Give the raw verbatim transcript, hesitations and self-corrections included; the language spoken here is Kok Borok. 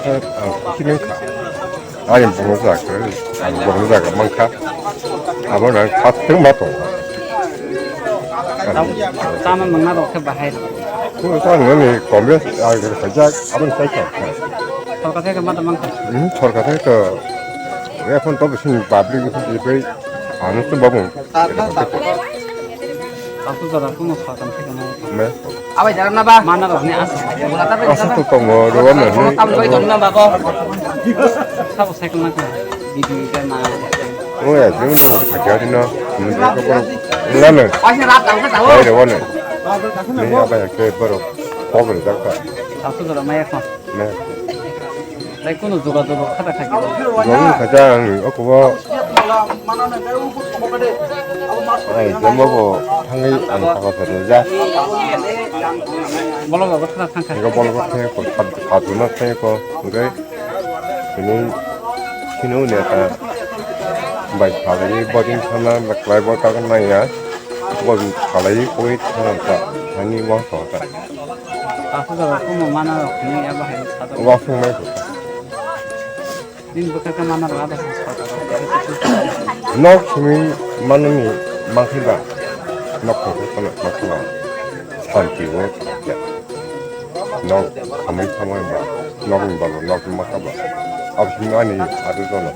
Ang khe nang kha. Ani bumung jaga, ang bumung jaga mankha. Abo nang kha thung ma tongo. Tamo nangna rok khe bahai rok. Kung sa nani Congress ang khaijak, aboni sai kha. Sorkar thai khe ma tamo mankha. Hmm, sorkar thai to. Ekhon to bising public bising bai. Ano to babu. Aku jora kuno sorkar thai khe ma. Me. Abai jara na ba? Mana rok ni asa. Asa to tongo, rwano ni. Tam bai jara na ba bo. Sabo cycle na ka. Bidi ka na. O ya, jeng jeng, khaja dino. Mun ka boro. Ngano. Paisa rap tang ka tao. Ai rwano. Ni abai ke boro. Pogre jak ka. Aku jora maya ko. Me. Lai kuno juga juga khata khai. Jong khaja ang okubo. Ai, jembo bo thangwi ang thangkha phairwja. Bolo ba thangkha thangkha. Ego bolo ba thangkha ko, khat-, khatuna thangkha ko, hwnkhe tini, tini neta bai salai boding thana, klai bo kagan nangya, boding salai koi thana ta, thani mo thota. Aku jora kuno mana rok ni ya bahai sado. Wasung nai ko. Nini bwkha khe mana rok ada. Nok simi manani mankhe ba. Nok thangkhe kono nok thangkhe ba. Santi o thangkhe. Nok khamai khamai ba. Nok ni ba nok ni maka ba. Absini ani adu jono.